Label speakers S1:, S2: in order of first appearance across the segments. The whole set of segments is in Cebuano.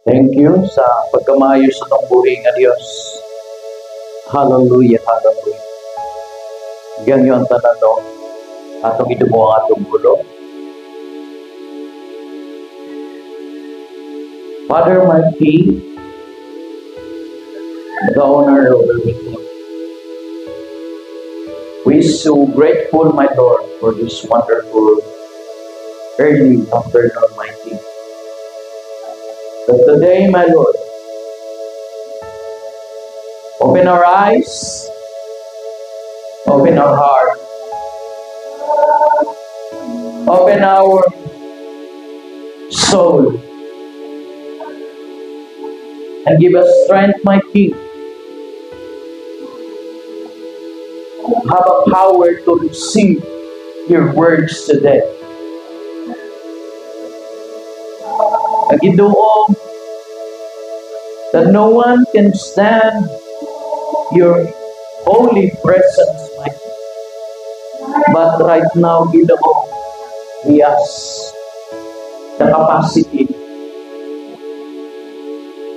S1: Thank you sa pagkamayo sa atong buhi nga Dios. Hallelujah, hallelujah. Ganyo ang tanan, no? Atong idumo ang atong ulo. Father, my King, the owner of everything. We so grateful, my Lord, for this wonderful early afternoon, my King. But today, my Lord, open our eyes, open our heart, open our soul, and give us strength, my King. Have a power to receive your words today. Ginoo, that no one can stand your holy presence, my King. But right now, Ginoo, we ask the capacity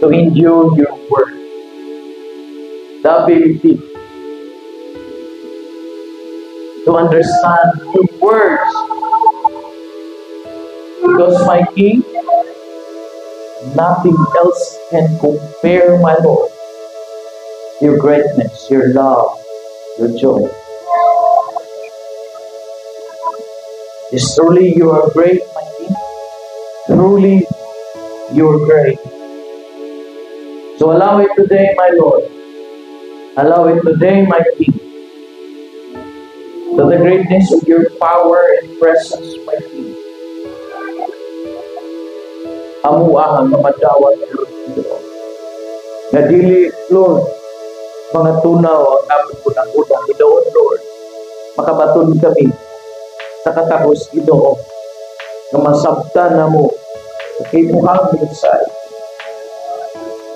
S1: to endure your word, the ability to understand your words. Because, my King, nothing else can compare, my Lord, your greatness, your love, your joy. Yes, truly you are great, my King. Truly you are great. So allow it today, my Lord. Allow it today, my King. To the greatness of your power and presence, my King. Amua nga madawat, Lord. Nga dili, Lord, mga tunaw ang among unang-unang Ginoo, Lord. Makabaton kami sa katapos, Ginoo, nga masabtan namo sa imuhang mensahe.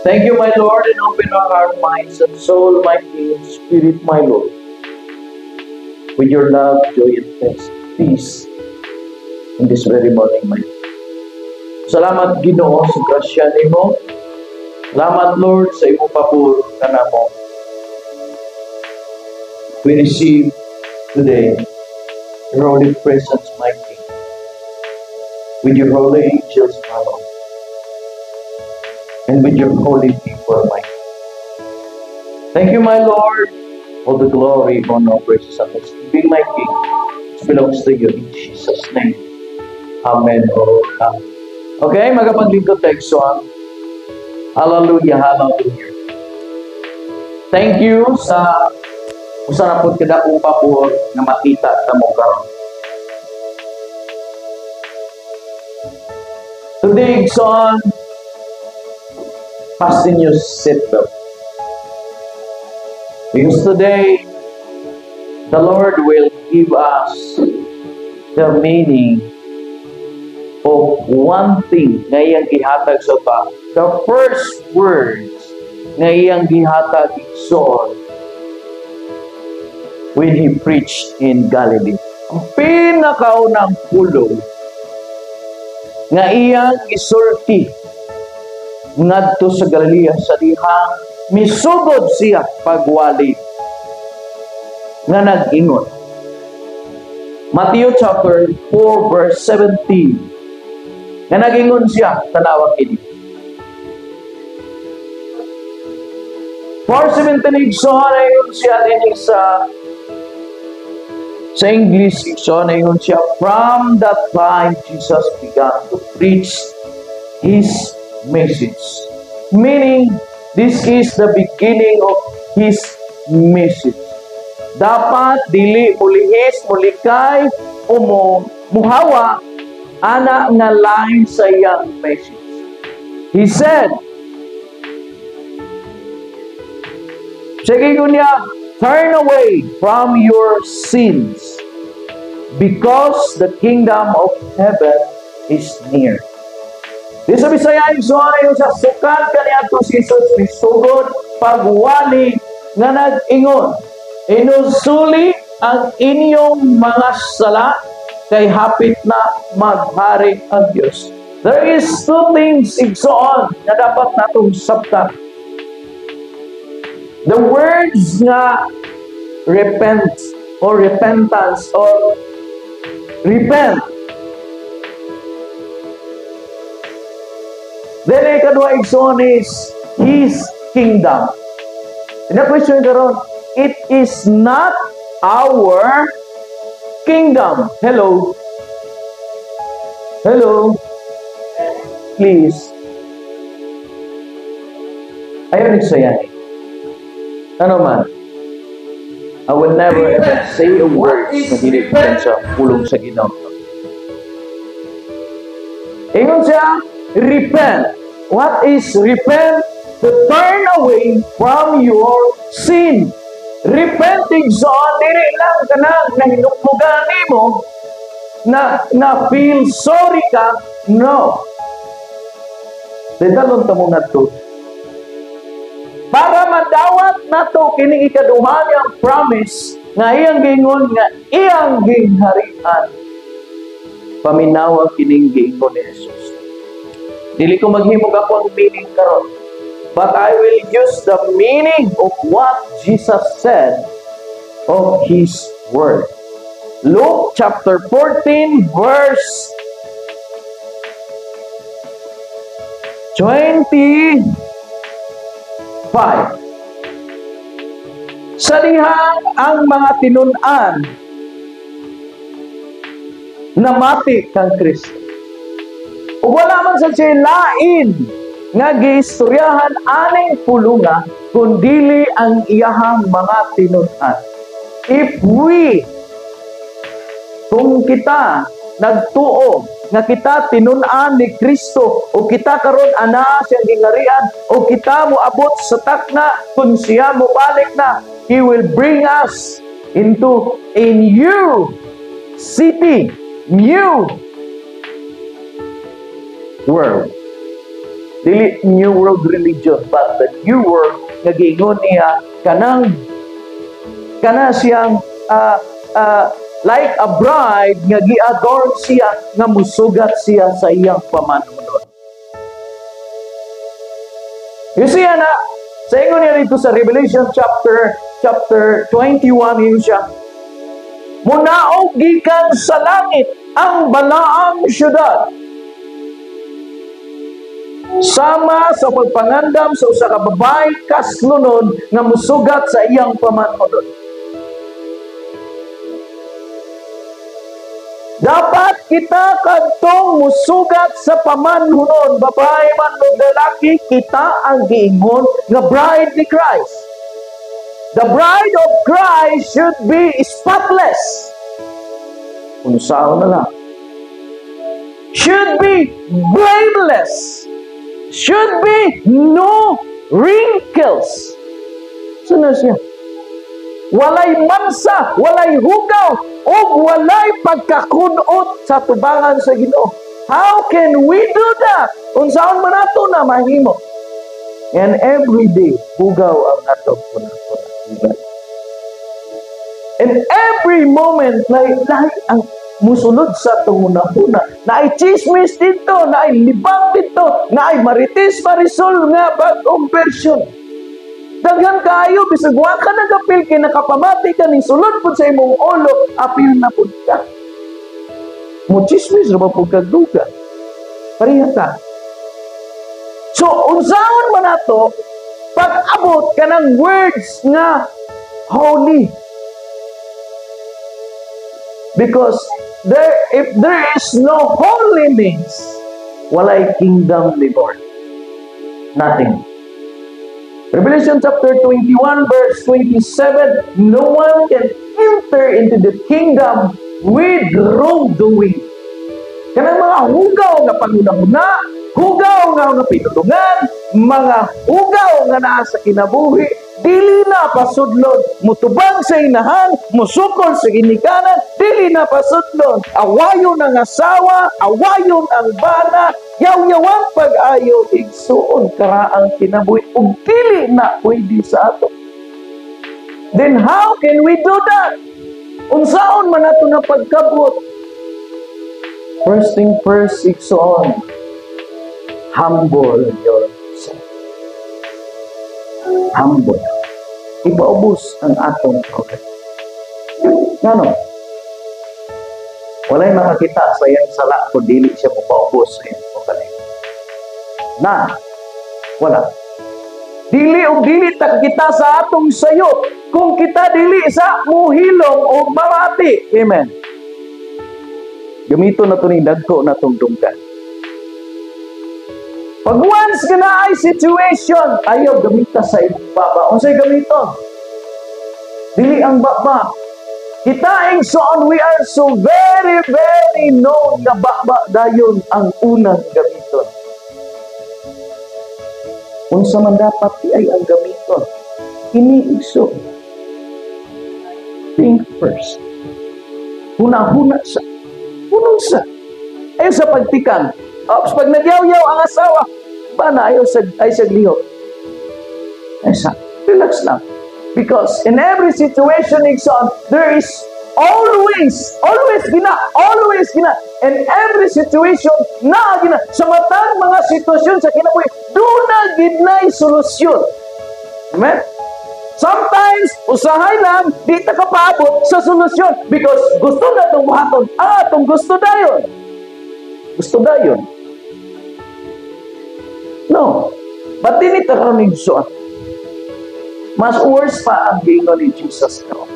S1: Thank you, my Lord, and open our heart, minds, and soul, my King, and spirit, my Lord, with your love, joy, and peace in this very morning, my Lord. Salamat, Ginoo, sa grasya nimo. Salamat, Lord, sa imong pabor kanamo. We receive today your holy presence, my King, with your holy angels, my Lord, and with your holy people, my King. Thank you, my Lord. All the glory, honor, praises, and thanksgiving, my King, it belongs to you in Jesus' name. Amen. Oh, amen. Okay, magapaglingkod tayo igsoon. Hallelujah, hallelujah. Thank you sa usa na pud kadakong pabor nga makita kamo karon. Today, igsoon, fasten your seatbelt. Because today, the Lord will give us the meaning of one thing nga iyang gihatag sa ta. The first words nga iyang gihatag, igsoon, when he preached in Galilee. Ang pinakaunang pulong nga iyang gisulti ngadto sa Galilea sa dihang misugod siya pagwali nga nag-ingon. Matthew chapter 4 verse 17. Nga nag-ingon siya, tanawa kini. 4:17, igsoon, ingon siya dinhi sa English, igsoon, ingon siya, "From that time Jesus began to preach his message." Meaning, this is the beginning of his message. Dapat dili mulihis, mulikay, o mo muhawa ana nga line sa iyang message. He said, sige niya, "Turn away from your sins because the kingdom of heaven is near." Di sa Bisaya, igsoon, yung sa sukad kaniadto si Jesus misugod pagwali nga nag-ingon, "Inusuli ang inyong mga sala kay hapit na maghari ang Dios." There is two things, igsoon, nga dapat natong sabtan. The words nga repent or repentance or repent. Then ikaduha, igsoon, is His kingdom. And the question karon, it is not our kingdom. Hello? Hello? Please. Ayaw nagsayan. Ano man, I will never ever say a word na dili gikan sa pulong sa Ginoo. Ingon siya, repent. What is repent? To turn away from your sin. Repent, igsoon, dili lang kanang nahinukmugan nimo na na feel sorry ka. No. Didalon ta mo ngadto. Para madawat nato kining ikaduha niyang promise nga iyang giingon nga iyang gingharian. Paminawa kining giingon ni Jesus. Dili ko maghimog ako ang meaning karon. But I will use the meaning of what Jesus said of His word. Luke chapter 14 verse 25. Sa dihang ang mga tinun-an namati kang Kristo. Ug wala man sa siya lain nga giistoryahan aning pulunga kundili ang iyahang mga tinun-an. If we, kung kita nagtuo nga kita tinun-an ni Kristo o kita karon ana siyang gingarian o kita moabot sa takna kung siya mobalik na, He will bring us into a new city, new world. Dili new world religion, but the new world nga giingon niya kanang kana siyang like a bride nga gi-adorn siya nga musugat siya sa iyang pamanunod. You see, ana, sa ingon niya dito sa Revelation chapter 21, yun siya, munaog gikan sa langit ang balaang syudad, sama sa pagpangandam sa usa ka babae kaslunon nga musugat sa iyang pamanunod. Dapat kita kadtong musugat sa pamanhunon, babae man o lalaki, kita ang giingon nga bride ni Christ. The bride of Christ should be spotless. Unsaon na lang. Should be blameless. Should be no wrinkles. So na siya. Walay mansa, walay hugaw, o walay pagkakunot sa tubangan sa Ginoo. How can we do that? Unsaon man nato na mahimo? And every day, hugaw ang atong punang-puna. And every moment, lahi ang musulod sa atong hunahuna. Naay chismis dito, naay libang dito, naay marites marisol nga bagong version. Daghan kaayo, bisag wa ka nagapil kay nakapamati ka ning sulod pud sa imong ulo, apil na pud ka. Mo chismis ra ba pud kag duga? Pareha ka. So unsaon man ato pag-abot kanang words nga holy? Because there, if there is no holiness, walay kingdom ni Lord. Nothing. Revelation chapter 21 verse 27, no one can enter into the kingdom with wrongdoing. Kanang mga hugaw nga pangunahuna, hugaw nga mga pinulungan, mga hugaw nga naa sa kinabuhi, dili na pasudlon, mutubang sa inahan, musukol sa ginikanan, dili na pasudlon, awayon ang asawa, awayon ang bana, yaw-yawan pag-ayo, igsuon karaang kinabuhi, ug dili na pwede sa ato. Then how can we do that? Unsaon man ato na pagkabot? First thing first, igsuon, Humble yourself. Humble. Ipaubos ang atong kaugalingon. Ngano? Walay makakita sa iyang sala kung dili siya mopaubos sa iyang kaugalingon. Na, wala. Dili og dili ta kita sa atong sayop kung kita dili sa muhilom o mamati. Amen. Gamiton nato ning dagko na tong dunggan. Pag once nga naay situation, ayaw gamita sa imong baba. Unsay gamiton? Dili ang baba. Kita, igsoon, we are so very, very known nga baba dayon ang unang gamiton. Unsa man dapat ay ang gamiton? Kini, igsoon. Think first. Huna-huna sa. Punon sa. Ayaw sa pagtikang. Ops, pag nagyaw-yaw ang asawa, bana, ayaw sa, ay sa lihok. Ay sa, relax lang. Because in every situation, igsoon, there is always, always gina, always gina. In every situation, na gina. Sa matang mga sitwasyon sa kinabuhi, duna gyud nay solusyon. Amen? Sometimes, usahay lang, di ta kapaabot sa solusyon because gusto na itong buhaton. Ah, itong gusto dayon. Gusto dayon. No. But dili ta karon, igsoon. Mas worse pa ang giingon ni Jesus karon.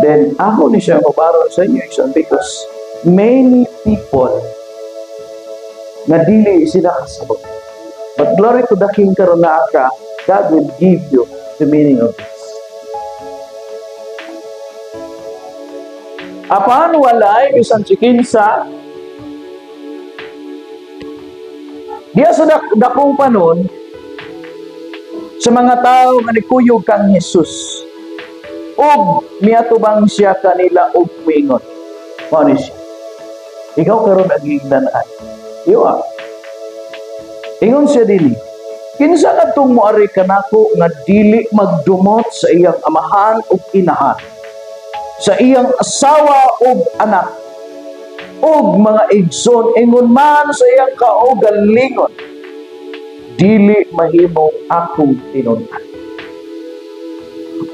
S1: Then, ako ni siya mabaron sa inyo, igsoon, because many people nga dili sila kasabot. But glory to the King, karon naa ka, God will give you the meaning of this. Apan walay bisan sikinsa diya sa dakong panon sa mga tao nga nikuyog kang Jesus ug miatubang siya kanila og miingon. Mao ni siya. Ikaw karon ang giingnan ay. You are. Ingon siya dili. Kinsa kadtong moari kanako nga dili magdumot sa iyang amahan ug inahan, sa iyang asawa ug anak, ug mga igsoon, ingon man sa iyang kaugalingon, dili mahimong akong tinun-an.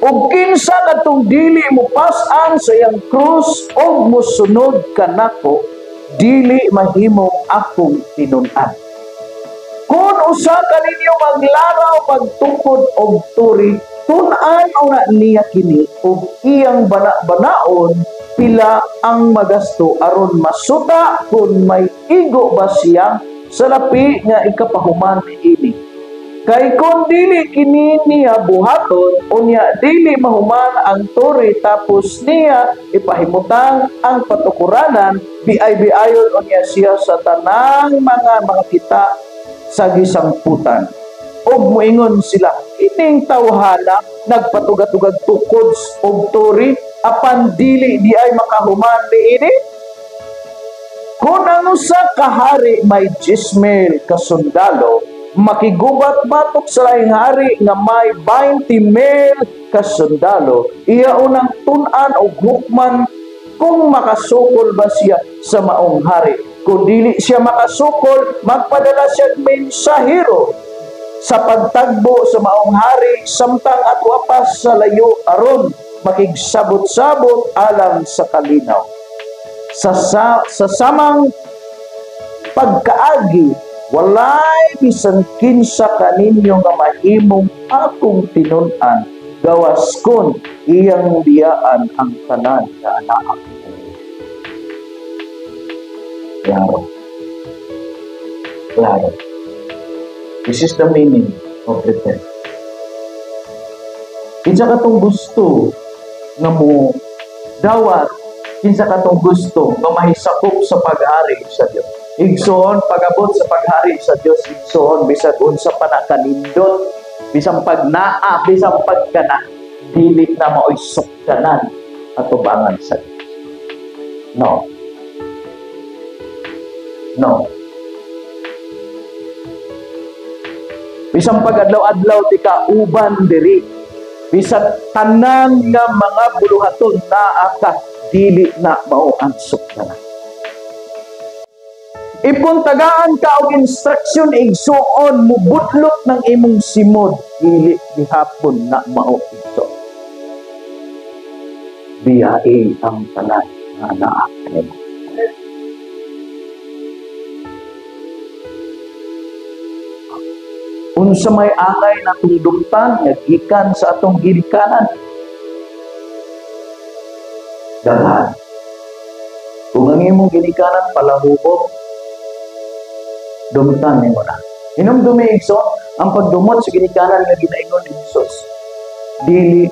S1: Ug kinsa kadtong dili mo pas-an sa iyang krus ug mosunod kanako, dili mahimong akong tinun-an. Kung usa kaninyo maglaraw pagtukod og turi, tun-an una niya kini ug iyang bana-banaon pila ang magasto aron masuta kung may igo ba siya sa lapi nga ikapahuman niini. Kay kung dili kini niya buhaton, unya dili mahuman ang turi tapos niya ipahimutang ang patukuranan, biay-biayon unya siya sa tanang mga makakita sa gisangputan. Og moingon sila, "Ining tawhana nagpatugatugag tukod og turi apan dili di ay makahuman niini." Kung ang usa ka hari may 10,000 ka sundalo, makigubat batok sa laing hari nga may 20,000 ka sundalo, iya unang tun-an og hukman kung makasukol ba siya sa maong hari. Kung dili siya makasukol, magpadala siya mensahero sa pagtagbo sa maong hari samtang atua pa sa layo aron makigsabot-sabot alang sa kalinaw. Sa samang pagkaagi, walay bisan kinsa kaninyo nga mahimong akong tinun-an gawas kon iyang biyaan ang tanan nga anaa. Klaro. Klaro. This is the meaning of repent. Kinsa katong gusto nga mo dawat, kinsa katong gusto nga mahisakop sa paghari sa Dios? Igsoon, pag-abot sa paghari sa Dios, igsoon, bisag unsa pa na kanindot, bisan pag naa, bisan pagkana, dili na maoy sukdanan atubangan sa Dios. No. No. Bisan pag adlaw-adlaw ti ka uban diri, bisan tanan nga mga buluhaton naa ka, dili na mao ang sukdanan. If kung tagaan ka og instruction, igsuon, mubudlot ng imong simod, dili gihapon na mao, igsoon. Biyai ang tanan nga naa kanimo. Unsa may angay natong dumtan nga gikan sa atong ginikanan? Daghan. Kung ang imong ginikanan palahubog, dumtan nimo na. Hinumdumi, igsoon, ang pagdumot sa ginikanan nga ginaingon ni Jesus, dili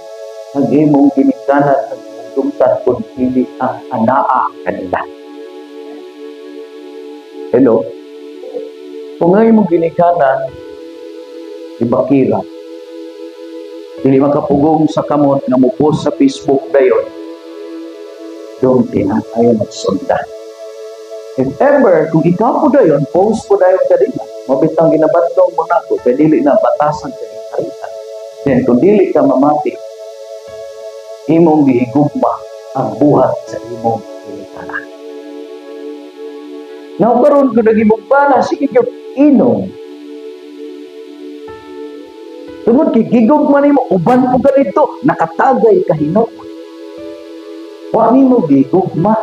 S1: ang imong ginikanan ang imong dumtan, kun dili ang anaa kanila. Hello? Kung ang imong ginikanan ibakira, dili makapugong sa kamot nga mo-post sa Facebook dayon, dumti na, ayaw magsundan. If ever, kung ikaw po dayon, post po dayon ka din, mabitang ginabatlong mo na ako, kaya dili na batasan ka ginharian. Then, kung dili ka mamati, imong gihigugma ang buhat sa imong ginikanan. Now, karon kung nagimong bana, sige gyud inom. Tungod kay gigugma nimo, uban po ganito, nakatagay ka hinuon. Wa nimo gigugma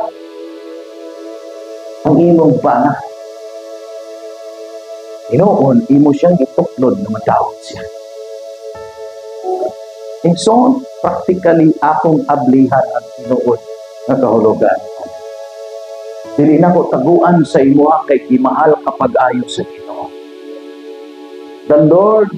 S1: ang imong bana. Hinuon, imo siyang gituklod na madawat siya. Igsoon, practically akong ablihan ang tinuod nga kahulugan. Dili na ko taguan sa imuha kay gimahal kapag ayo sa Ginoo. The Lord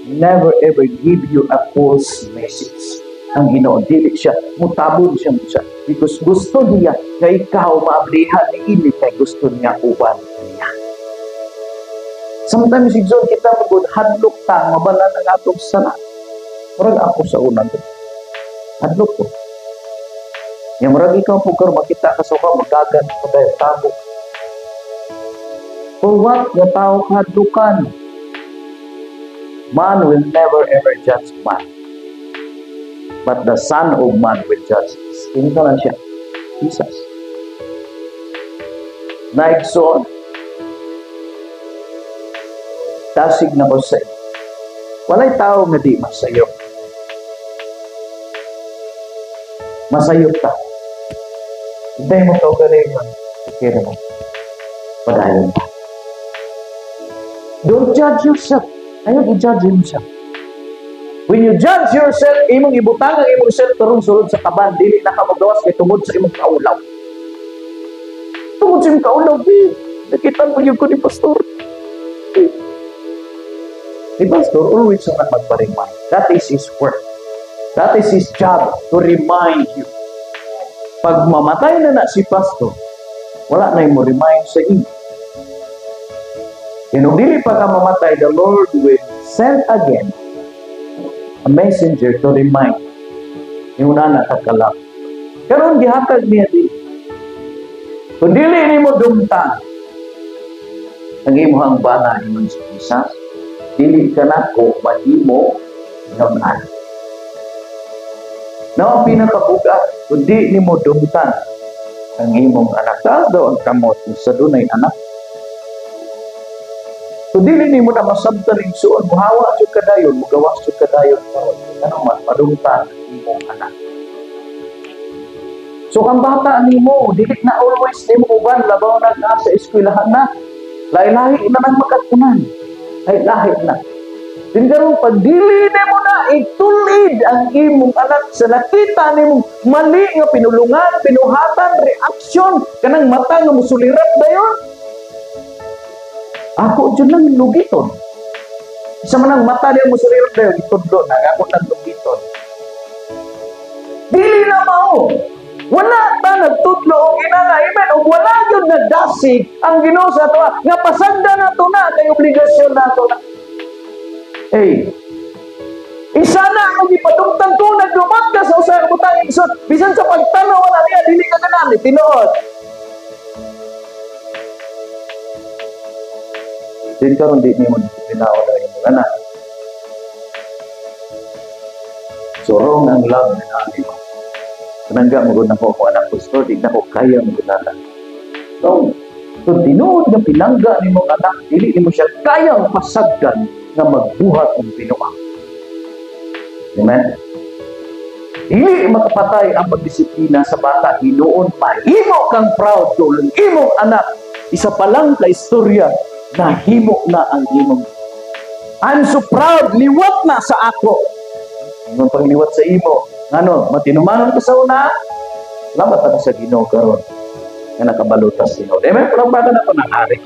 S1: never ever give you a false message. Ang Ginoo dili siya mutabon siya mo siya because gusto niya nga ikaw maablihan ni ini kay gusto niya uban niya. Sometimes, igsoon, kita magud hadlok ta mabalan ang atong sala. Murag ako sa una to. Hadlok ko. Nya murag ikaw po karon makita ka sa uka magagan ka dahil tabo. For what nga tao kahadlukan? Man will never ever judge man. But the Son of Man will judge us. Kinsa lang siya? Jesus. Naigsoon, dasig na ko sa iyo. Walay tao nga di masayop. Masayop ta. Hindi mo kaugalingon. Okay naman. Padayon ta. Don't judge yourself. Ayaw i-judge yourself. When you judge yourself, imong ibutang ang imong self karong sulod sa kaban, dili na ka magawas kay tungod sa imong kaulaw. Tungod sa imong kaulaw, di. Nakita mo yun ko ni Pastor. Ni Pastor always ang magpa-remind. That is his work. That is his job, to remind you. Pag mamatay na na si Pastor, wala na mo remind sa inyo. And kung dili pa ka mamatay, the Lord will send again a messenger to remind. Yung na nakakalap. Karon gihatag niya din. Kung dili nimo dumtang ang imong bana ingon si Jesus, dili ka nako mahimo hinuon. Now, ang pinakabugat, kung di nimo dumtan ang imong anak, taas daw ang kamot kung sa dunay anak. Kung dili nimo na masabtan igsuon, muhawa jud kadayon, mugawas jud kadayon karon. Ano man, padumtan ang imong anak. So ang bata nimo, dili na always nimo uban, labaw na ka sa eskwelahan na. Lahi-lahi na nang makatunan. Lahi-lahi na. Din karon pag dili nimo na itulid ang imong anak sa nakita nimong mali nga pinulungan, pinuhatan, reaksyon, kanang mata nga musulirat dayon. Ako jud lang lugiton. Isa man ang mata niya musulirat dayon, itudlo na ako nang lugiton. Dili na mao. Wala ta nagtudlo og inana, amen, ug wala gyud nagdasig ang Ginoo sa atoa nga pasagdan nato na kay obligasyon nato na. Hey, isa na ang ipadumtan ko, nagdumot ka sa usa ka butang, igsoon, bisan sa pagtanaw wala niya dili ka ganan, tinuod. Din karon di nimo pinaon ang imong anak. So wrong ang love na nimo. Kanangga mo gud nako ako anak pastor, di nako kaya mo gud. No. Kung tinuod nga pinangga nimong anak, dili nimo siya kayang pasagdan nga magbuhat ng binuang. Amen? Dili makapatay ang pagdisiplina sa bata. Hinuon, mahimo kang proud kung ang imong anak, isa pa lang ka istorya, nahimo na ang imong. I'm so proud, liwat na sa ako. Ang pangliwat sa imo, ngano, matinumanon ka sa una, salamat ako sa Ginoo karon nga nakabalutas Ginoo. Amen? Palakpakan ako ng hari.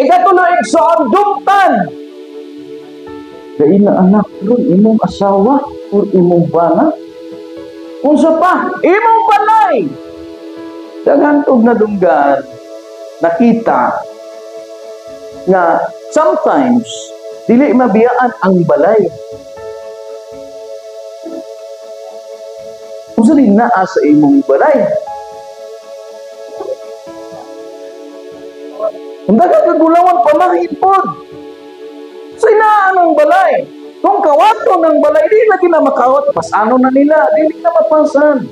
S1: Ikatulo, igsoon, dumtan. Dahil na anak ron, imong asawa or imong bana. Unsa pa? Imong balay. Daghan og nadunggan, nakita nga sometimes dili mabiyaan ang balay. Unsa ni naa sa imong balay? Ang daghang kagulawan pamahin pod. Sa inaan ang balay. Kung kawato ng balay, di lagi na makawat. Pasano na nila, dili na mapasan.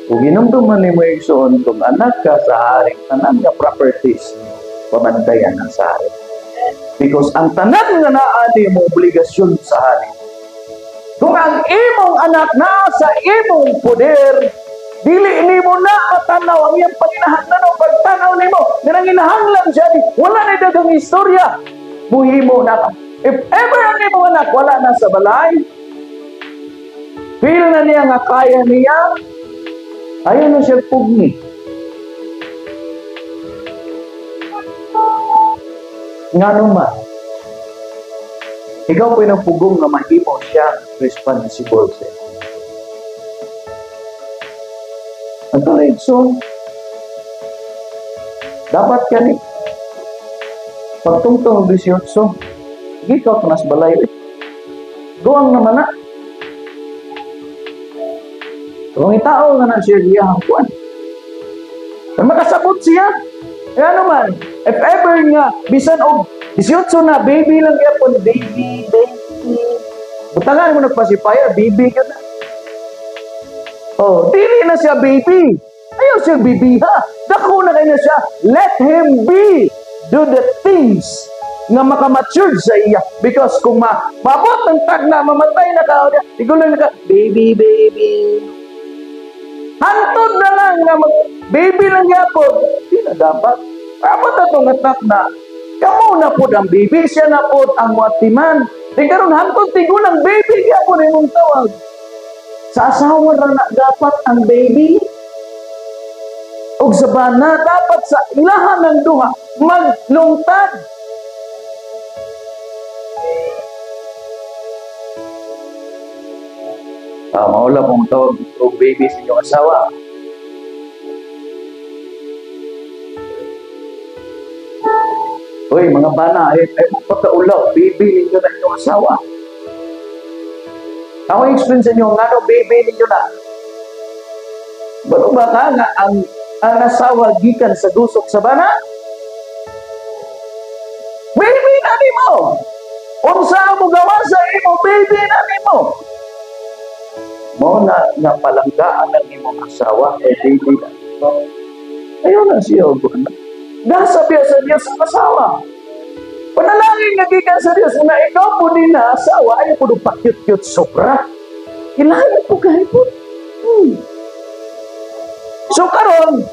S1: Kung ginumduman ni mo igsoon, kung anak ka sa hari, tanan nga properties, pamantayan ang sa hari. Because ang tanan nga naa nimo obligasyon sa hari. Kung ang imong anak naa sa imong poder, dili nimo na matanaw ang iyang panginahanglan o pagtanaw nimo. Nga nanginahanglan siya, di, wala na dagang istorya. Muhimo na ka. If ever ang imong anak wala na sa balay, feel na niya nga kaya niya, ayaw na siya pugni. Nga naman, ikaw po yung pugong nga mahimo siya responsible sa iyo. Ang tulad, so, dapat kani, pagtungtong 18, ikaw ka nas balay. Guwang naman na. Kung itao nga na siya iyang kuan. Kung makasabot siya, kaya naman, if ever nga, bisan og 18 na, baby lang yapon, baby, baby. Butangan mo nagpacifier, baby ka na. Oh, dili na siya baby. Ayaw siya baby ha. Dako na kayo na siya. Let him be. Do the things nga makamature sa iya. Because kung mabot ng tag na, mamatay na ka, igulang na ka, baby, baby. Hantod na lang nga baby lang yapon. Di na dapat. Dapat atong atak na, kamo na pod ang baby, siya na pod ang watiman. Di karon hantod tigulang baby gyapon imong tawag. Sa asawa ra na dapat ang baby. Ug sa bana dapat sa ilahan ng duha maglungtad. Maula pong tawag og baby sa inyong asawa. Uy, mga bana, ay magpakaulaw, baby ninyo na inyong asawa. Ako explain sa inyo, ngano baby ninyo na? Ba't ba ka nga ang asawa gikan sa dusok sa bana? Baby na nimo! Unsa mo gawa sa imo, baby na nimo! Mo na nga palanggaan ang imong asawa, eh baby na nimo. Ayaw na siya, nasa biya sa Diyos ang asawa. Panalangin nga gikan sa Diyos na ikaw po din na asawa, ayaw po nung pakyut-kyut sobra. Kailangan po kahit po. So karon,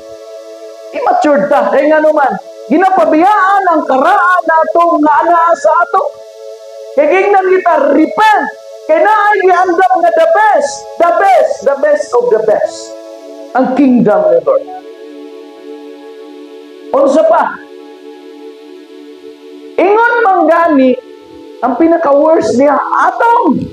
S1: immature ta. Kaya nga naman, ginapabiyaan ang karaan nato nga anaa sa ato. Kaya gingnan kita, repent. Kaya naay giandam nga the best, the best, the best of the best. Ang kingdom ni Lord. Unsa pa? Ingon man gani, ang pinaka-worst niya, atong.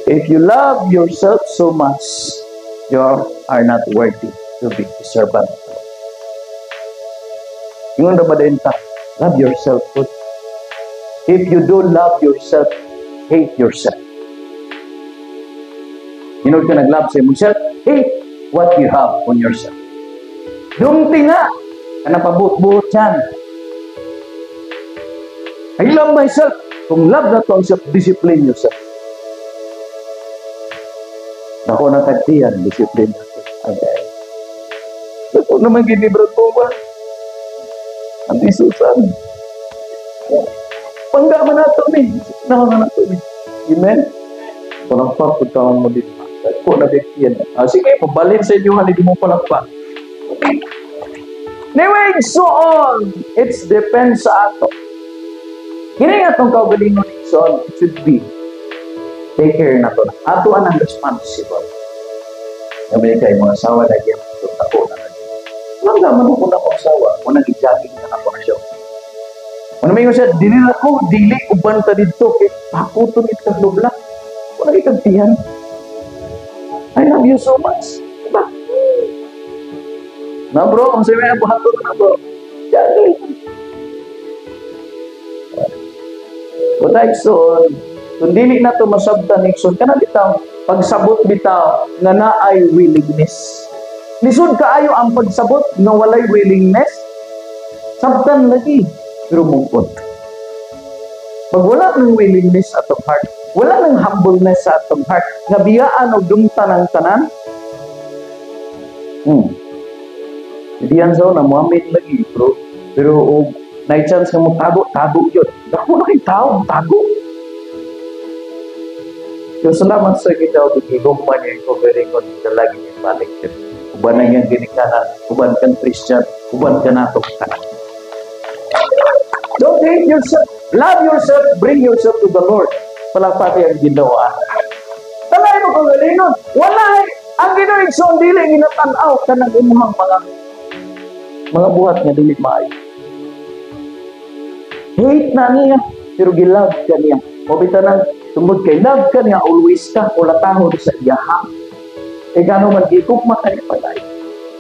S1: If you love yourself so much, you are not worthy to be a servant. Ingon na ba din ta? Love yourself. If you do love yourself, hate yourself. Inod ka nag-love sa imong self, hate what you have on yourself. Dumti nga, ka napabut-buot yan. I love myself. Kung love nato ang self, discipline yourself. Dako na kagtiyan, discipline nato. Okay. Dako naman gini, bro, ba? Auntie Susan. Pangga man nato ni. Naon na nato ni. Amen? Palakpak kung taon mo din. Dako na kagtiyan. Ah, sige, pabalhin sa inyo, hindi mo palakpak. Anyway, so on. It's depends sa ato. Kini nga itong kaugalingon, igsoon, it should be take care na to. Ato ang responsible. Ngayon kay mga asawa lagi ang itong tako na lagi. Wala man ko na akong asawa. Muna gi-jogging na ako na siya. Muna may siya, dili na ko, dili, uban ta dito, kay paputo ni kag lubla. Wala kay kagtiyan. I love you so much. Diba? Na bro, kung sa'yo may buhaton na bro. Jogging. But igsoon, kung dili na to masabtan, igsoon, kana bitaw, pagsabot bitaw, nga naay willingness. Lisod kaayo ang pagsabot nga walay willingness. Sabtan lagi, pero mugod. Pag wala ng willingness sa atong heart, wala ng humbleness sa atong heart, nga biyaan og dumtan ang tanan, Diyan sa una, muamin lagi, bro. Pero og na chance nga mo tago, tago yun. Dako na kay tao, tago. Pero salamat sa Ginoo, gigugma niya yung covering ko sa lagi niya balik. Uban na niyang ginikanan, uban kang Christian, uban ka nato tanan. Don't hate yourself. Love yourself, bring yourself to the Lord. Palakpaki ang Ginoo. Tanay mo kung galingon. Wala eh. Ang Ginoo, igsoon, dili ginatanaw kanang imuhang mga buhat nga dili maayo. Hate na niya, pero gilove ka niya. O nang tungod kay love ka niya, always ka ulatahon sa iyaha. E gano man gigugma ka niya palay.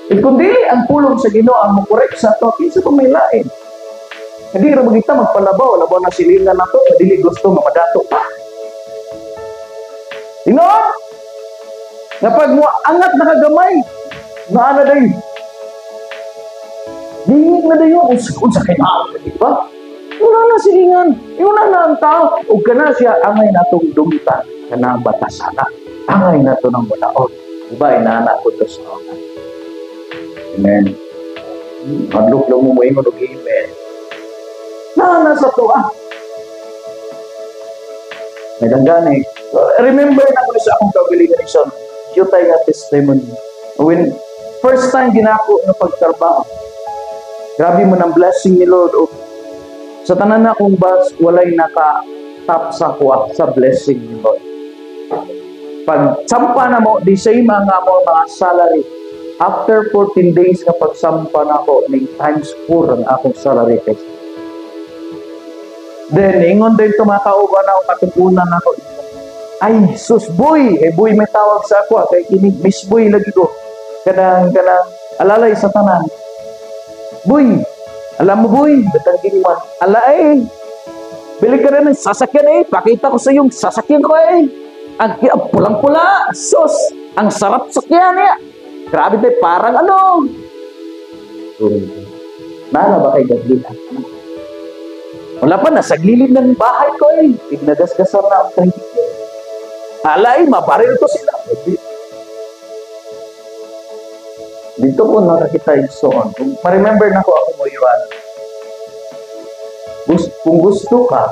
S1: E kung dili ang pulong sa Ginoo ang mo-correct sa ato, kinsa pa may lain? Hindi ra magita magpalabaw, labaw na silingan nato, nga dili gusto nga madato pa. Tinuod? Nga pag mo angat na kagamay, naa na day. Dingig na dayon, unsa unsa kay tao, di ba? Wala na silingan, wala na ang tao. Ug kana siya angay natong dumtan, kana batasana. Angay nato ng balaod. Diba, inana ko to sa una. Amen. Hadlok lang mo moingon og amen. Naa na sa tuwa. May danggani. Remember na ko sa akong kaugalingon, igsoon. Jutay nga testimony. When first time ginako nga pagtrabaho, grabe mo ng blessing ni Lord. O, sa tanan na akong batch, walay naka-top sa kuha sa blessing ni Lord. Pag sampa na mo, di same ang amo mga salary. After 14 days nga pagsampa na ako, ning times 4 ang akong salary kay. Then, ingon din tumakauban ako, katugunan ako. Ay, sus, boy! Eh, boy, may tawag sa ako. Ah. Kay kini, Miss Boy lagi ko. Kanang, alalay sa tanan. Boy, alam mo boy, batang gini man. Ala eh, bili ka rin ng sasakyan eh. Pakita ko sa yung sasakyan ko eh. Ang pulang-pula, sus, ang sarap sakyan niya. Grabe tayo, parang ano. Nana ba kay Gabriela? Wala pa, nasa gilid ng bahay ko eh. Ignagasgasan na ang tricycle. Alay, mabaril ko sila. Dito ko nakakita yung so on. Kung ma-remember na ko ako mo, Iwan, kung gusto ka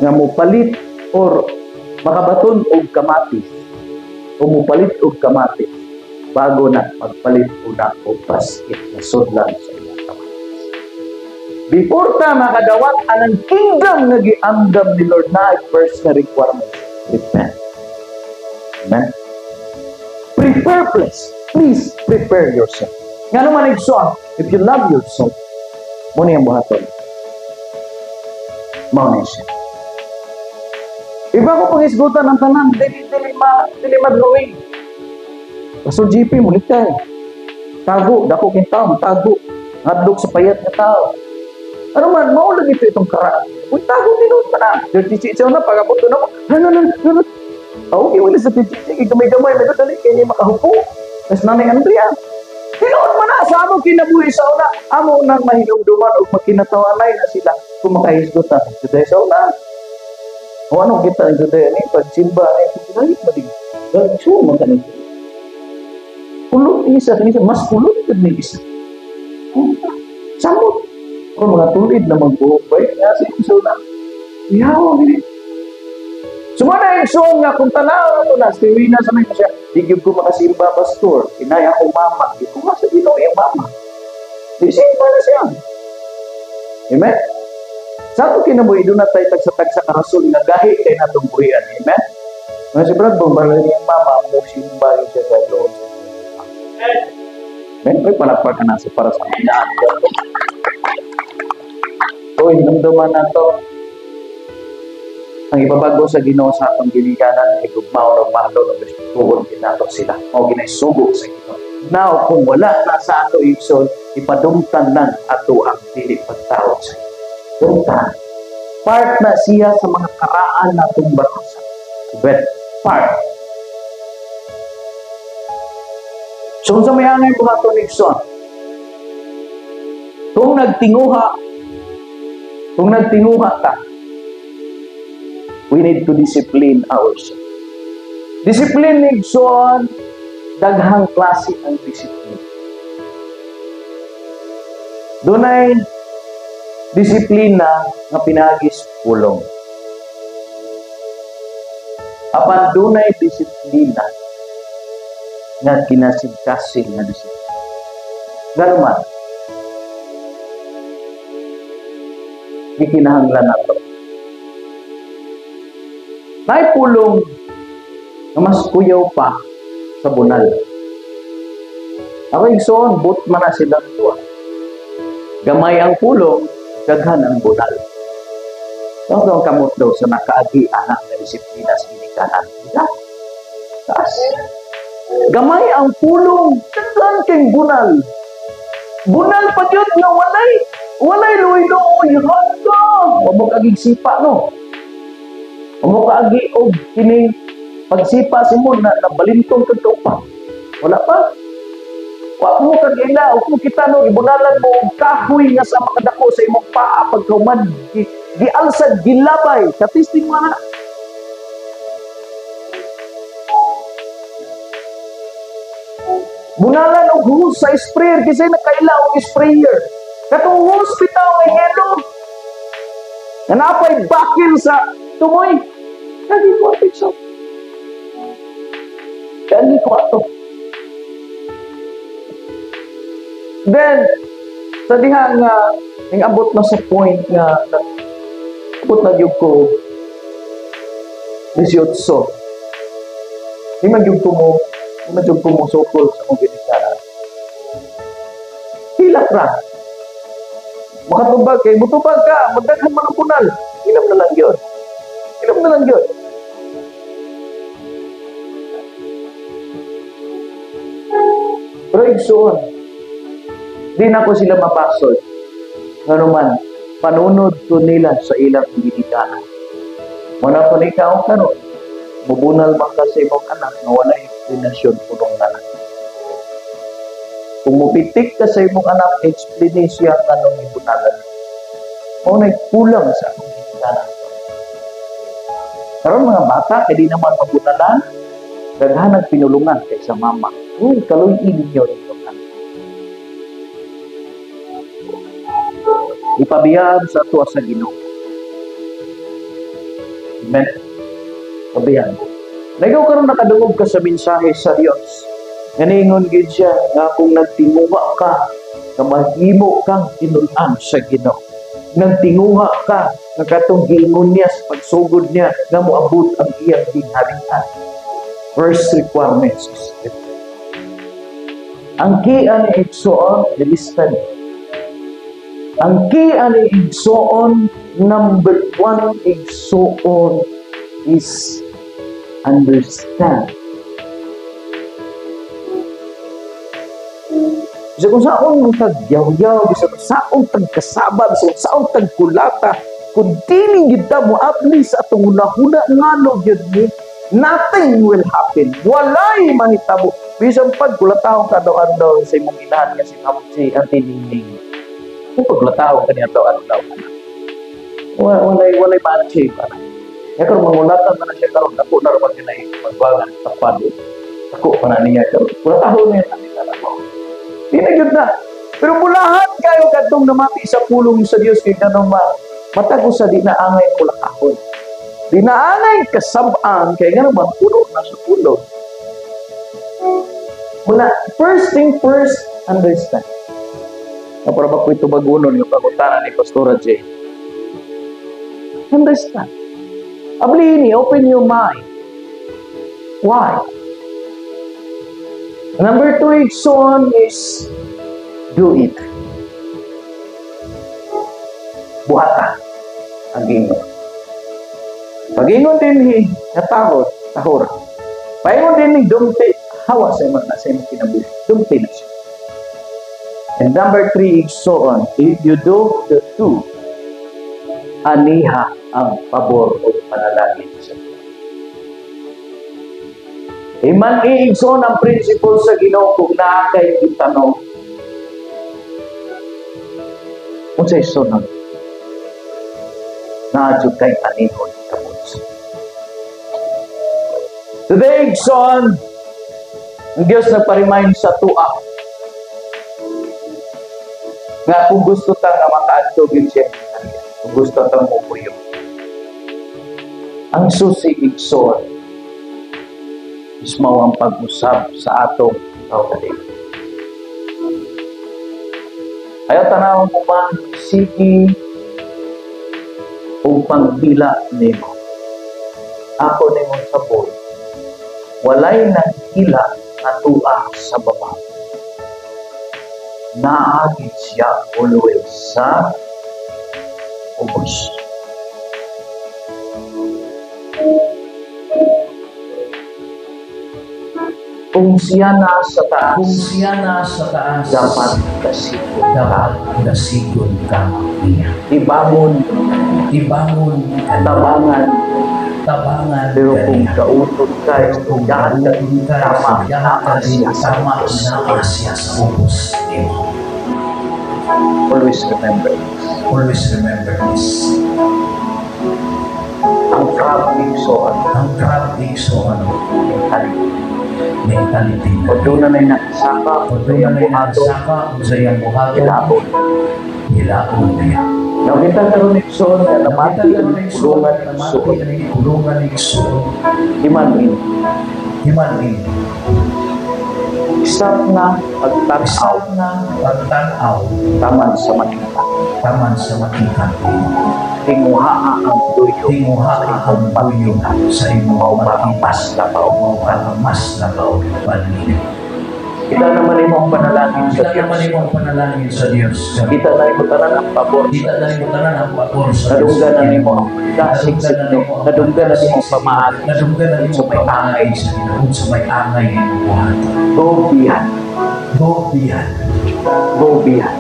S1: nga mo palit or makabaton og kamatis o mo palit og kamatis, bago na magpalit una og basket na sudlan sa iyang kamatis. Before ta makadawat anang kingdom nga giandam ni Lord na first na requirement, repent. Amen? Prepare please. Please prepare yourself. Nga naman igsoon, if you love yourself, mo niyang buhaton. Mao na siya. Iba ko pangisgutan ang tanan, dili dili ma dili madrawing. Pastor GP mulit kay. Tago, dako king tao, tago. Ngadlok sa payat nga tao. Ano man, mao lagi ito itong karaan. Uy, tago tinuod pa na. Dirty chichaw na, pagabot na mo. Ano, ano, ano, ano. Okay, wala sa chichi, gamay-gamay, may dali, kaya niya makahupo. Tapos nanay Andrea, tinuod man na sa among kinabuhi sa una, amo nang mahinumduman o makinatawanay na sila. Kung makahisgot ta, juday sa una. O ano kita ang juday ni pagsimba ni juday madig. So man kani. Kulot isa kini, mas kulot gud ni isa. Samot. Kung mga tulid na magbuhok ba, nga sa sa una. Yaw, gini. Sumana yung nga kung tanaw na ito na, si Wina sa may siya, di gyud ko makasimba, pastor. Inay ako mama. Di ko nga sa Ginoo yung mama. Di simba na siya. Amen? Sa ato kinabuhi, doon na tayo tagsa-tagsa karason nga gahi kay natong buhian. Amen? Mga si Brad Bong, barang niyang mama, mo simba yun siya sa doon. Amen? May palakpak ka na sa para sa inaan. Uy, namdaman na to. Ang ibabago sa Ginoo sa atong ginikanan ay gugmao ng mahalo ng respetuhon kinato sila. O ginaisugo sa Ginoo. Now, kung wala na sa ato igsoon, ipadumtan lang ato ang dili pagtawag sa Ginoo. Dumtan. Part na siya sa mga karaan na itong batasan. But, part. So, kung sa may angay buhaton igsoon, kung nagtinguha ta, we need to discipline ourselves. Discipline, igsoon, daghang klase ang discipline. Dunay disiplina nga pinaagi sa pulong. Apan dunay disiplina nga kinasing-kasing nga disiplina. Gano'n gikinahanglan nato. May pulong nga mas kuyaw pa sa bunal. Ako igsoon, but man na silang duha. Gamay ang pulong, daghan ang bunal. Ang ang kamot daw sa nakaagi anak na disiplina sa ginikanan. Diba? Taas. Gamay ang pulong, daghan kay bunal. Bunal pa gyud nga walay. Walay luoy-luoy, handa. Wa mo kaagig sipa, no? Wa mo kaagi og kining pagsipa si mo na nabalintong kag kaupa. Wala pa. Wa mo kag ila, wa mo kita no ibunalan mo og kahoy nga sa makadako sa imong paa pagkahuman gialsad gilabay katisting mo na. Bunalan og hose sa sprayer kasi nakaila og sprayer. Katong hose bitaw nga yelo. Nga napay bakil sa tumoy. Kagi ko ato so. Kagi ko ato. Then, sa diha nga, ning abot na sa point nga, abot na gyud ko 18. Di man gyud ko mo, di man gyud ko mo sukol sa mong ginikanan. Hilak ra. Makatubag kay mutubag ka, magdaghan man ang punal. Ilam na lang gyud. Ilam na lang gyud. Pero igsoon, di na ko sila mapasol. Ngano man, panunod ko nila sa ilang ginikanan. Wala pa ni ikaw karon. Mubunal man ka sa imong anak nga wala eksplanasyon punong anak. Kung mupitik ka sa imong anak, explain siya nganong ibunalan. Mao na'y kulang sa akong ginikanan. Karon mga bata, kay di naman mabunalan, daghan ang pinulungan kaysa mama. Uy, kaluy-i ninyo ninyong anak. Ipabiyaan sa ato sa Ginoo. Amen. Pabiyaan. Nagaw karon nakadungog ka sa mensahe sa Dios. Nganingon gid siya nga kung nagtinguha ka, nga mahimo kang tinun-an sa Ginoo. Nagtinguha ka nga katong giingon niya sa pagsugod niya nga moabot ang iyang gingharian. First requirements is scripture. Ang key ani igsoon, listen. Ang key ani igsoon, number 1 igsoon is understand. Bisa kung saon tagyaw-yaw, bisa kung saon tagkasaba, bisa kung saon tagkulata, kung dili gyud ta moabli sa atong hunahuna ngano gyud ni, nothing will happen. Walay mahitabo. Bisan pag kulatahon ka adlaw-adlaw sa imong inahan nga si Auntie Ningning. Kung pagkulatahon ka niya adlaw-adlaw, anak. Walay ma-achieve ana. Kaya karon mangulatan na siya karon, dako na ra kinay magbagan tapad. Dako pa na niya karon. Kulatahon niya na mo. Di na gyud na. Pero bulahan kayo kadtong namati sa pulong sa Dios kay ganun man. Matag usa di na angay kulakahon. Di na angay kasab-an kay ngano man puno na sa pulong. Muna, first thing first, understand. Na para ba ko ito bagunon yung pangutana ni Pastora Jane. Understand. Ablihin, open your mind. Why? Number two, igsoon, is do it. Buhata ang gingon. Pagingon din hi, natahod, tahora. Paingon din ni dumti, hawa sa imong sa imong kinabuhi. Dumti na siya. And number three, igsoon, if you do the two, aniha ang pabor o panalangin sa Diyos. Iman iigsoon ang principle sa Ginoo kung naa kay gitanong. Unsay sunod? Naa jud kay anihon kamot. Today, igsoon, ang Diyos nagpa-remind sa tua nga kung gusto ta nga makaadto gyud siya, kung gusto ta mo ang susi, igsoon, is mao ang pag-usab sa atong kaugalingon. Ayaw tanawon mo ba sige o panghila nimo. Ako nimong sabon, walay nang hila nga tua sa baba. Naagi siya always sa ubos. Kung siya nasa taas,
S2: Kung siya nasa taas,
S1: dapat kasigon.
S2: Dapat kasigon ka niya.
S1: Ibangon,
S2: Ibangon ka niya.
S1: Tabangan,
S2: Tabangan
S1: pero
S2: ka
S1: kung
S2: niya.
S1: kautot ka,
S2: Pero kung
S1: esturyahan ka,
S2: kauton ka,
S1: tama,
S2: esturyahan ka
S1: naa
S2: rin,
S1: siya sa
S2: tama,
S1: ubos.
S2: Naa siya sa ubos nimo.
S1: Always remember this.
S2: Always remember this.
S1: Ang crab, igsoon,
S2: Ang crab, igsoon,
S1: mentality.
S2: Mentality na.
S1: O doon na na'y nakasaka,
S2: Kung doon na na'y nakasaka, kung sa iyang buhaton,
S1: Hilaon.
S2: Hilaon niya.
S1: Nakita karon, igsoon, nga namati
S2: Nakita
S1: ang
S2: karon, igsoon,
S1: kulungan
S2: namati
S1: igsoon.
S2: Ang kulungan igsoon.
S1: Imanin,
S2: Himanin.
S1: Stop na pagtanaw
S2: Stop na pagtanaw
S1: taman sa makita.
S2: Taman sa makita.
S1: Tinguhaa ang duyo
S2: Tinguha
S1: sa
S2: ang
S1: imong
S2: duyo
S1: makita.
S2: Sa imong
S1: Mao pa ang
S2: makita.
S1: mas labaw.
S2: Mao pa ang mas labaw paninyo.
S1: Kita naman imo ang panalangin sa
S2: Kita
S1: Dios.
S2: naman imo ang panalangin sa Dios.
S1: Kita na imo tanan ang pabor sa
S2: Kita na
S1: Dios.
S2: nimo tanan ang pabor sa Dios.
S1: Nadunggan na nimo ang pagdasig sa Ginoo. Nadunggan na nimo ang pamaagi.
S2: Nadunggan na nimo
S1: Sa may
S2: pamaagi sa Ginoo. Sa may angay nimo buhaton.
S1: Go beyond.
S2: Go beyond.
S1: Go beyond.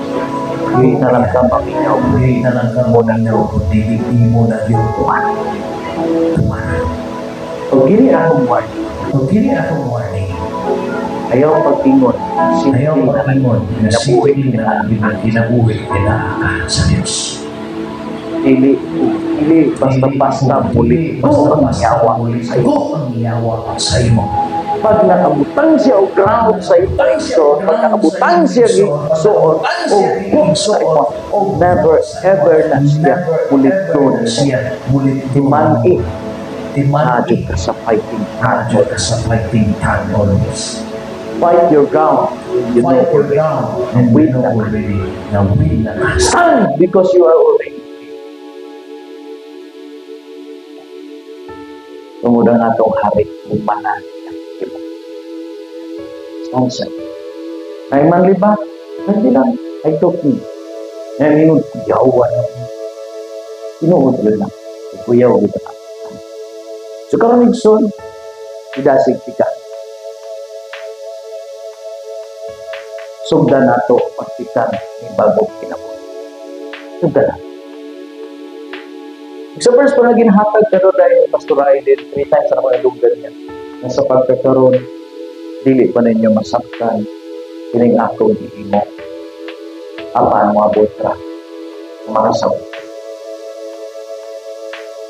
S1: Dili na lang ka maminaw.
S2: Dili na lang ka maminaw kung dili imo na gyud tumanan.
S1: O gini akong warning.
S2: O kini akong warning.
S1: Ayaw pag-ingon.
S2: Ayaw
S1: Simple na lang.
S2: pag-ingon na
S1: Kinabuhi.
S2: simple na lang yun ang kinabuhi kinaa ka sa Diyos.
S1: Dili, dili, basta-basta muli.
S2: Basta
S1: Go ang
S2: basta
S1: yawa
S2: muli.
S1: sa imo.
S2: Go ang yawa sa imo.
S1: Pag nakabutang siya og ground sa imo, so pag nakabutang siya igsoon, o go sa imo, never ever na siya mulit
S2: Never
S1: nimo.
S2: siya mulit
S1: Timan-i,
S2: Timan-i.
S1: naa jud ka sa fighting time.
S2: Naa jud ka sa fighting time always.
S1: Fight your ground. You know
S2: Fight your
S1: already.
S2: ground and
S1: Win
S2: you know
S1: na.
S2: Already na win na ka.
S1: Stand because you are already. Tungod ang atong hari, umanan. Stand sa. Ay man liba, hindi lang, ay toki. Ngayon, ingon, kuyawan na. Tinuod lang. Kuyaw kita. So karon, igsoon, idasig tika. Sugdan nato pagpikan ni bagong kinabuhi. Sugdan na. Sa verse pa na ginhatag pero dahil ni Pastor Aiden, three times na ako nadunggan niya. Na sa pagkakaroon, dili pa ninyo masabtan kining akong gihimo. Apan moabot ra makasabot.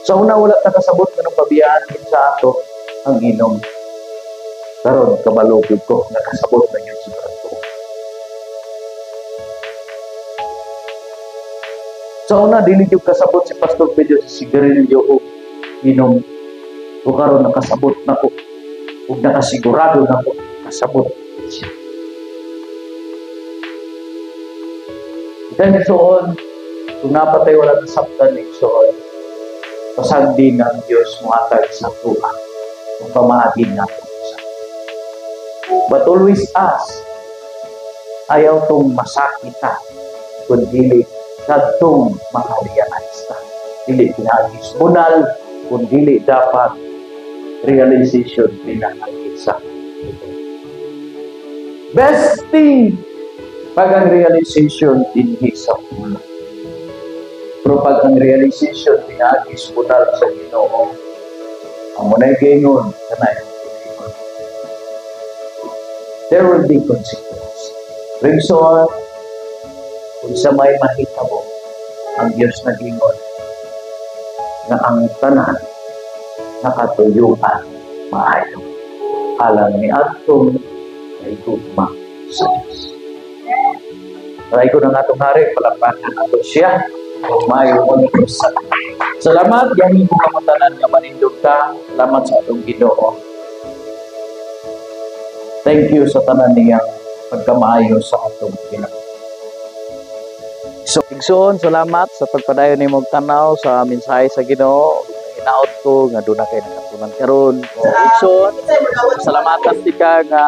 S1: Sa una, wala ta kasabot nganong pabiyaan gid sa ato ang inom. Karon kabalo gyud ko, nakasabot na gyud sa ato. Sa una, dili gyud kasabot si Pastor Pedro sa sigarilyo o inom. O karon nakasabot na ko. Ug nakasigurado na ko, kasabot siya. Then igsoon, kung napatay wala nasabtan, igsoon, pasagdi ng Diyos mohatag sa tuwa kung pamaagi nato sa. But always ask, ayaw tong masakit ta, kung dili kadtong makarealize ta. Dili pinaagi sa bunal, kung dili dapat realization pinaagi sa. Best thing pag ang realization dinhi sa bunal. Pero pag ang realization pinaagi sa bunal sa Ginoo, ang muna'y gaingon, kanay ang gaingon. There will be consequence. Rigsoon, kung sa may mahitabo, ang Diyos nagingon nga ang tanan nakatuyuan maayo alang ni atong kahigugma sa Diyos. Aray ko ng atong hari, palakpakan ato siya. Maayo mo sa. Salamat, yamin ko kamatanan nga manindog ta. Salamat sa atong Ginoo. Thank you sa tanan niyang pagkamaayo sa atong Ginoo. So, igsoon, salamat sa pagpadayon nimong tanaw sa mensahe sa Ginoo. Hinaot ko nga doon na kay nakatunan karon. O, igsoon, salamatan ti ka nga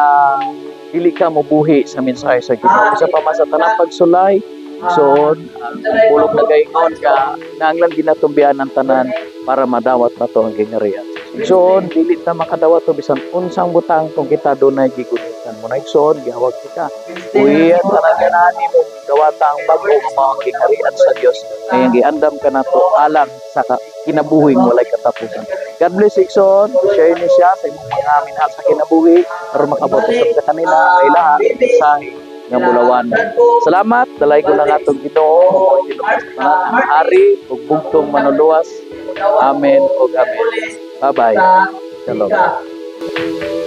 S1: dili ka mobuhi sa mensahe sa Ginoo. Isa pa man sa tanang pagsulay, igsoon, ang pulong nagaingon ka nanglan ginatumbian ang tanan para madawat nato ang gingharian. Igsoon, dili ta makadawat to bisan unsang butang kung kita dunay gigunitan mo na, igsoon, gihawag kita. Uy, ang tanan ganahan nimo dawata ang bag-o nga mao ang gingharian sa Dios. Kaya giandam ka nato alang sa kinabuhing walay katapusan. God bless, igsoon. Share ni siya sa imong mga minahal sa kinabuhi aron makabot usab sa kanila ang ilaha mensahe nga bulawan. Salamat, dalay ko lang atong Ginoo, ang hari ug bugtong manuluwas. Amen ug amen. Bye-bye. Shalom.